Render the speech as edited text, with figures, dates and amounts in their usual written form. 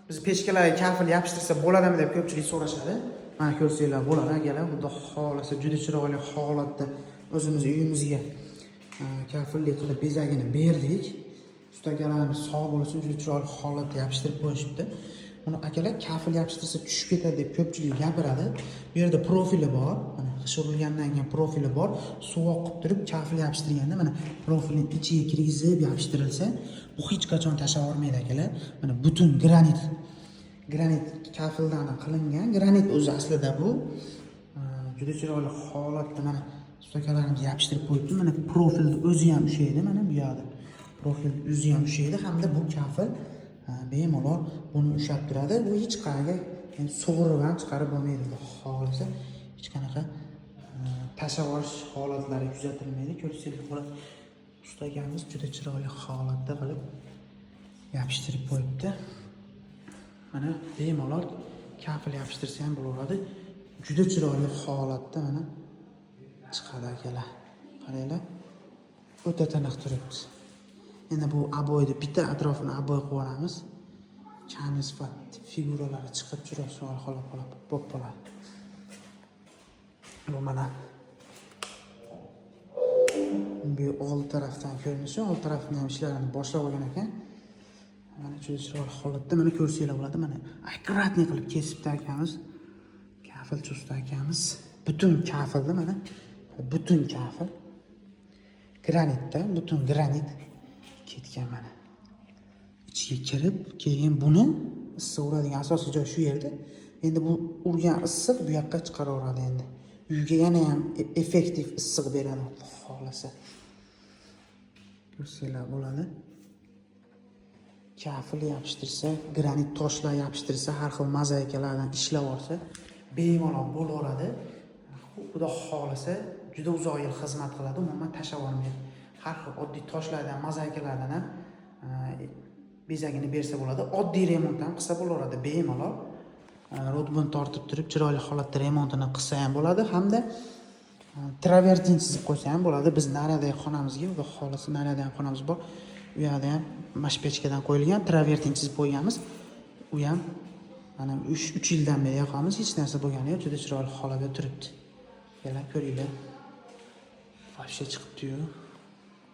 Biz pechkalarga kafel yopishtirsa bo'ladimi deb ko'pchilik so'rashadi. Mana, ko'rsanglar bo'ladi, akalar. Xudo xohlasa, juda chiroyli holatda o'zimiz uyimizga kafelli qilib bezagini berdik. Usta akalarimiz sog' bo'lsin, juda chiroyli holatda yopishtirib qo'yishibdi. Buni, akalar, kafel yopishtirsa tushib ketadi deb ko'pchilik gapiradi. Bu yerda profili bor. Mana, g'isht urilgandan keyin profili bor. Suv oqib turib kafel yopishtirganda, mana, profilni ichiga kirgizib yopishtirilsa, bu hech qachon tashlab yubormaydi, akalar. Mana, butun granit, granit kafeldan qilingan. Granit o'zi aslida bu. Juda chiroyli holatda, mana, usta akalarimiz yopishtirib qo'yibdi. Mana, profilni o'zi ham ushlaydi, mana bu yoqda. Profil o'zi ham ushlaydi hamda bu kafel bemalol buni ushlab turadi. Bu hech qayerga yani sug'urib ham chiqarib bo'lmaydi. Xudo xohlasa, hech qanaqa tashlab yuborish holatlari kuzatilmaydi. Ko'rsangiz bo'ladi. Usta akamiz juda chiroyli holatda qilib yopishtirib qo'yibdi. Mana, bemalol kafel yopishtirsa ham bo'laveradi. Juda chiroyli holatda, mana, chiqadi, akalar. Qaranglar. O'ta tiniq turibdi. Endi bu обой ni bitta atrofini обой qilib yuboramiz. Kamera sifat figuralari chiqib, chiroyli holat bo'lib qoladi. Bu, mana, bu old tarafdan ko'rinishi, old tarafini ham ishlarini boshlab olgan ekan. Mana, juda chiroyli holatda, mana, ko'rsanglar bo'ladi. Mana, аккуратный qilib kesibdi akamiz. Kafelchi usta akamiz. Butun kafelni, mana, butun kafel. Granitda, butun granit ketgan, mana. Ichiga kirib, keyin buni issiq uradigan asosiy joy shu yerda. Endi bu urgan issiq bu yoqqa chiqaraveradi endi. Uyga yana ham effektiv issiq beradi, Xudo xohlasa. Ko'rsanglar bo'ladi. Kafel yopishtirsa, granit toshlar yopishtirsa, har xil mozaikalardan ishlab olsa, bemalol bo'laveradi. Xudo xohlasa, juda uzoq yil xizmat qiladi, umuman tashlab yubormaydi. Har xil oddiy toshlardan, mozaikalardan ham bezagini bersa bo'ladi. Oddiy remont ham qilsa bo'laveradi bemalol. Rodbund tortib turib, chiroyli holatda remontini qilsa ham bo'ladi hamda travertin chizib qo'ysa ham bo'ladi. Biz naryadagi xonamizga, Xudo xohlasa, naryada ham xonamiz bor. U yoqda ham mash pechkadan qo'yilgan, travertin chizib qo'yganmiz. U ham mana 3 yildan beri yoqamiz, hech narsa bo'lgani yo'q, juda chiroyli holatda turibdi. Keling, ko'ringlar. Вообще chiqibdi-yu.